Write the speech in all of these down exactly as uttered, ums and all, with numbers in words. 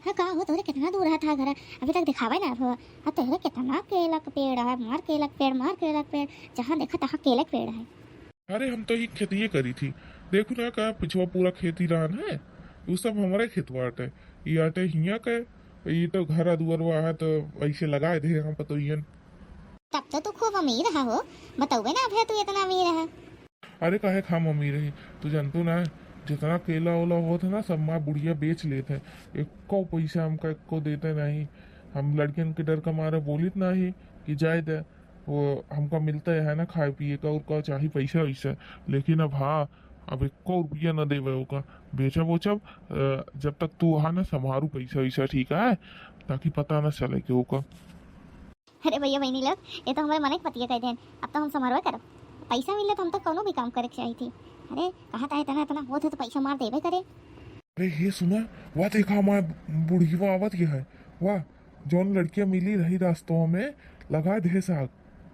हाँ, का हो, तोहरे कितना दूर है था घर, अभी तक दिखावे ना हो। अब तोहरे कितना केला के पेड़ है, मार केला के पेड़, मार केला के पेड़, जहाँ देखा तहाँ केला के पेड़ है। अरे, हम तो ई खेतिये करी थी, देखू ना का पिछवा पूरा खेती रहन है, उ सब हमरे खेतवा आटे, ई आटे हियाँ के, ई तो घर दुअरवा है तो ऐसे लगाए दे हम पतोहियन। तब तो तू खूब अमीर रहा हो, बतौबे ना भे तू इतना अमीर रहा। अरे काहे खाम अमीर रही, तू जानतू ना, जितना केला ओला होत है ना सब माँ बुढ़िया बेच लेत है, एको पैसा हमका एको देते नहीं। हम लड़कियन के डर का मारे बोलित नहीं कि जाए दे, वो हमका मिलता है ना खाए पिए का, और का चाही पैसा वैसा। लेकिन अब हाँ, अब एको रुपया न देवे ओका, बेचब ओचब, अ, जब तक तू वहाँ ना संभारू पैसा वैसा, ठीक है, ताकि पता न चले कि ओका। अरे भैया बहनी लोग, ये तो हमारे मने के पतिया कह देन, अब तो हम संभारबे करब। पैसा मिले तो हम तो कौनो भी काम करे के चाही थी। अरे कहा था इतना इतना होत है तो पैसा मार देबे करे। अरे हे सुना, वाह देखा हमार बुढ़ीवा आवत गया है, वाह, जौन लड़कियां मिली रही रास्तों में, लगा दे साग,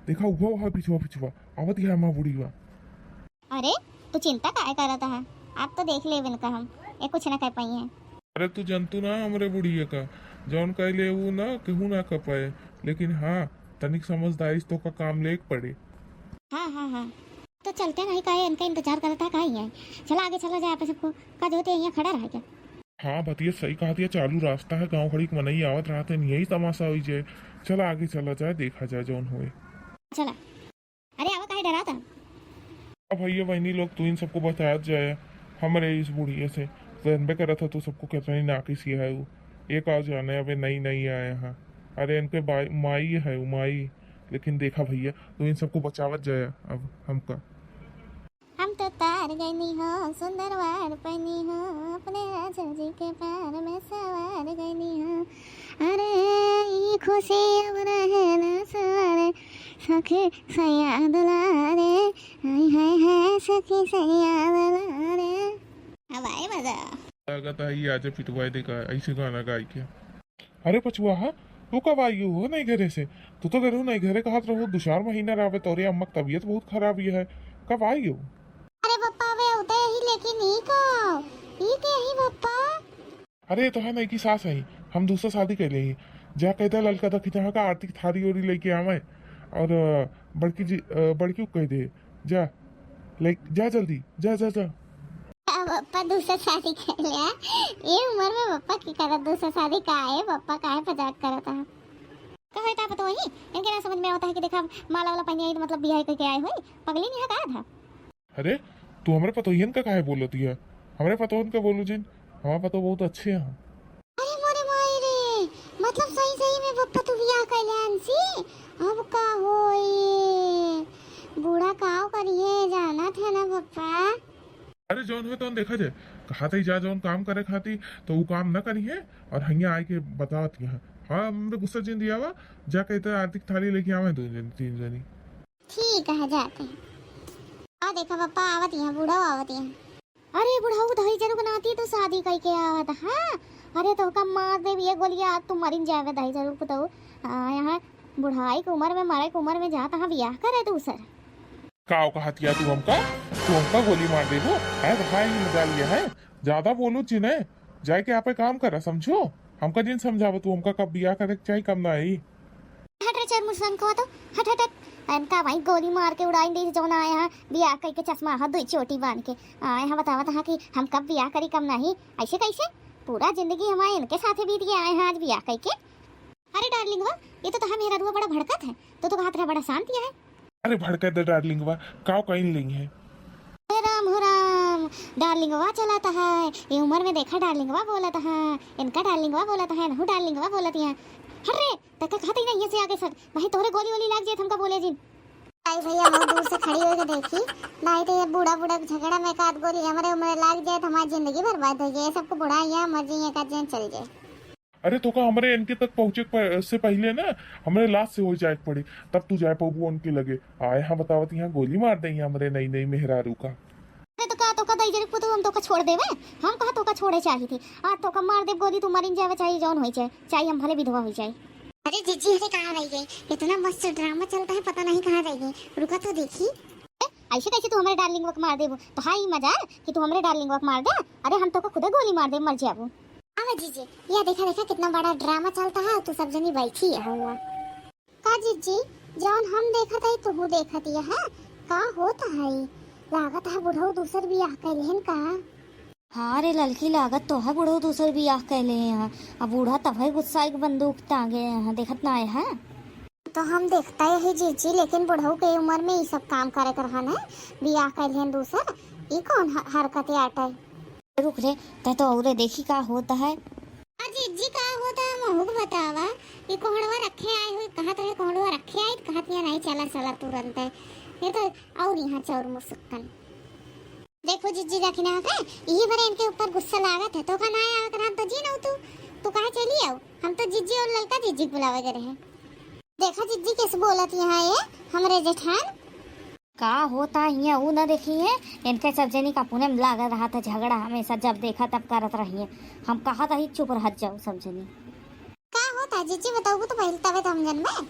देखा उहो है पिछुआ पिछुआ, आवत गया हमार बुढ़ीवा। अरे तू चिंता काहे करत है, आप तो देख लेबे इनका हम, ये कुछ ना कर पाई है। अरे तू जनतू ना हमरे बुढ़िया का, जौन कह ले वो ना केहू ना कर पाए, लेकिन हाँ तनिक समझदारी से तो का काम लेके पड़े। हाँ हाँ हाँ, तो चलते नहीं काहे इनका इंतजार करता काहे है। चला आगे चला जाए आप सबको, का जो ते यहाँ खड़ा रह गया। हाँ बतिया सही कहा दिया, चालू रास्ता है, गाँव खड़ी के मनई आवत रहते हैं, यही तमाशा हुई जाए। चला आगे चला जाए, देखा जाए जौन होए। चला। अरे आवा, काहे डराता? अब भैया बहनी लोग, तू इन सबको बताया जाए, हमरे इस बुढ़िया से जानबे करत है, तू सबको कितनी नाकिसी है वो। ये का जाने, अबे नई नई आए हैं। अरे इनके बाई, माई है वो, माई। लेकिन देखा भैया, तू इन सबको बचावत जाए अब हमका। हम तो तार गईनी हो, सुंदर वार पैनी हो, अपने राजा जी के प्यार में सवार गईनी हो। अरे ई खुशी अब रहे ना सवारे, सखी सैया दुलारे, हाय हाय हाय सखी सैया दुलारे। अब आए मजा। लागत है ये आजा पिटवाए दे का ऐसे गाना गाई के। अरे पछुआ, हाँ, तू कब आई हो नई घरे से? तू तो घरे नहीं, घरे कहत रहो दो चार महीना रहबे, तोरे अम्मा के तबीयत बहुत खराब ही है, कब आई हो? अरे पप्पा, वे उदय ही लेकिन ई का, ई के ही पप्पा? अरे तो है नहीं कि सास आई, हम दूसरा शादी कर ले ही। जा कह दे ललका दखिता का आरती की थारी ओरी लेके आवे, और अ, बड़की जी, अ, बड़की को कह दे, जा ले जा जल्दी, जा जा जा। अब पप्पा दूसरा शादी कर लिया, ये उम्र में पप्पा की करत दूसरा शादी का है, पप्पा काहे मजाक करत है? का है ता पता वही, इनके ना समझ में आवता है कि देखा माला वाला पहने आई तो मतलब बियाह करके आए हुए, पगली नहीं है का था? अरे तू हमरे पतोहियन का काहे बोलत है? हमरे पतोहन का बोलू जिन, हमारे पतो बहुत अच्छे हैं। अरे मोरे माई रे, मतलब सही सही में पप्पा तू बियाह कर ले अंशी? अब का होई? बूढ़ा काव करिए जानत है ना पप्पा? अरे जौन हुए तौन देखा जाए, कहा था जा जौन काम करे खाती तो वो काम ना करी है, और हइया आए के बतावत यहाँ। हाँ हमरे गुस्सा जिन दिया हुआ, जा कहते आरती की थाली लेके आवे दो जन तीन जनी। ठीक है जाते हैं। आ देखा पप्पा आवत यहाँ, बूढ़ा आवत यहाँ। अरे बुढ़ऊ, दही जरूर बनाती तो शादी कई के आवत, हाँ? अरे तोहका मार देब ये गोलिया, आज तू मरिन जावे दही जरूर पुतऊ। हाँ, यहाँ बुढ़ाई के उम्र में, मरे के उम्र में जात हाँ बियाह करे दूसर। काव कहतिया तू हमका? तू हमका गोली मार देबो? है भाई, मजा लिया है, ज्यादा बोलो जिने, जाए के आपे काम करा, समझो? हमका जिन समझावो तू हमका कब बियाह करे के चाही, कब ना आई। हट रे चरमुर संखवा तो, हट, हट, हट। इनका भाई गोली मार के उड़ाई दे, जौन आए हैं बियाह कई के चश्मा हा दुई चोटी बांध के। आए हैं बतावत हाँ कि हम कब बियाह करी कब नहीं। ऐसे कैसे? पूरा जिंदगी हमारे इनके साथे बीत गया, आए हैं आज बियाह कई के। अरे डार्लिंगवा, ये तो तहा मेहरारुआ बड़ा भड़कत है, तो तो कहत रहा बड़ा शांत है। अरे भड़के दे डार्लिंगवा, काव कइन लेंगे? हे राम हो राम, डार्लिंगवा चलत है। ये उम्र में देखा डार्लिंगवा बोलत है, इनका डार्लिंगवा बोलत है, नहु डार्लिंगवा बोलत है। हट रे, तका कहत ही नहीं से आगे सर, नहीं तोहरे गोली वोली लाग जाए तो हमका बोले जिन। आई भैया बहुत दूर से खड़ी होके देखी, नहीं तो ये बूढ़ा बूढ़ा के झगड़ा में एक आध गोली हमरे उम्र लाग जाए तो हमारी जिंदगी बर्बाद हो जाए। सबको बुढ़ा यहाँ मर जाइए, का जन चल जाए। अरे तोका हमरे इनके तक पहुँचे के प-, से पहिले ना हमरे लाश से हो जाए के पड़ी, तब तू जाए पबू उनके लगे। आए हाँ बतावत यहाँ गोली मार दे हमरे नई नई मेहरारू का। अरे तो का तोका दई जरी पुतू हम तोका छोड़ देवे? हम कहा तोका छोड़े चाही थी। आज तोका मार देब गोली, तू मरिन जावे चाहे जौन होई जाए, चाहे हम भले विधवा होई जाए। अरे जीजी, अरे कहाँ रह गई? इतना मस्त ड्रामा चलता है, पता नहीं कहाँ रह गई। रुका तो देखी। ए, ऐसे कैसे तू हमरे डार्लिंग वक मार देबू? तो हाँ ई मजाल कि तू हमरे डार्लिंग वक मार दे। अरे हम तोका खुदे गोली मार दे, मर जाबू। आवा जीजी, या देखा, देखा, कितना बड़ा ड्रामा चलता है, तू सब जनी बैठी है हुआ। का जीजी, जौन हम देखत हई, तुहू देखत यह है? का होत है? लागत है बुढ़ऊ दूसर बियाह कैलेहन का? हाँ रे ललकी, लागत तो है बुढ़ऊ दूसर बियाह कैले हैं। अब बूढ़ा तब है गुस्सा एक बंदूक टांगे हैं, देखत ना आए हैं। तो हम देखता यही जीजी, लेकिन बुढ़ऊ के उम्र में ई सब काम करे के रहन है, बियाह कैलेहन दूसर, ई कौन ह-, हरकत आटे? रुक रे, तै तो औरे देखी का होत है। आ जीजी, का होत है, महू के बतावा। ई कोहड़वा रखे आए हुई, कहाँ तरे कोहड़वा रखे आए, कहाँ तिया नहीं चला, चला तुरंत है। ये तो और यहाँ चौर मुसुक्कन। देखो जीजी, देखी ना के, यही बरे इनके ऊपर गुस्सा लागत है, तो का ना आवे के रहन तो जी ना तू, तू कहाँ चली आओ? हम तो जीजी और ललका जीजी के बुलावे गए रहे। देखा जीजी, कैसे बोलत यहाँ ये हमरे जेठान। का होता हियाँ ऊ न देखी है, इनके सब जनी का पुने में लागल रहा था झगड़ा, हमेशा जब देखा तब करत रही है। हम कहा था ही चुप रह जाओ सब जनी। का होता जीजी, बताओ तो पहले, तबे तो हम जनबे।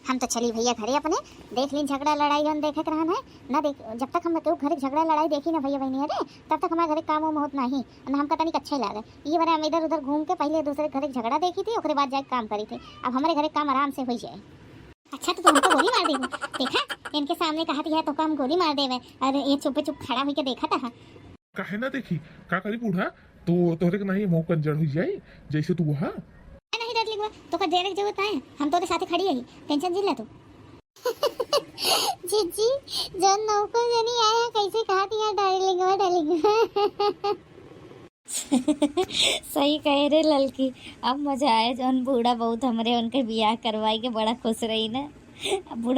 हम तो चली भैया घरे अपने, देख लीन झगड़ा लड़ाई जौन देखे के रहन है ना, देख, जब तक हम केहू घरे झगड़ा लड़ाई देखी ना भैया बहनी, अरे, तब तक हमारे घरे काम वाम होत नहीं, ना हमका तनिक अच्छा ही लागे। ये बारे हम इधर उधर घूम के पहले दूसरे घरे झगड़ा देखी थी, ओकरे बाद जाके काम करी थी। अब हमारे घरे काम आराम से हो जाए। अच्छा, तो तुमको गोली मार देबू? देखा, इनके सामने कहा दिया तो हम गोली मार देवे। अरे, ये चुपे चुप खड़ा होके देखा था। काहे ना देखी, का करी बूढ़ा, तो तोहरे के नहीं मुंह कंजर हो जाई, जैसे तू वहा। नहीं डर लिगवा, तो का डरे के जरूरत नहीं है, हम तोरे साथे खड़ी है, टेंशन जिन ले तू। जीजी, जौन नौको जनी आए हैं, कैसे कहा दिया, डार्लिंगवा, डार्लिंगवा। सही कहे रे ललकी, अब मजा आए, जौन बूढ़ा बहुत हमरे उनके बियाह करवाई के बड़ा खुश रही ना। अब बूढ़ा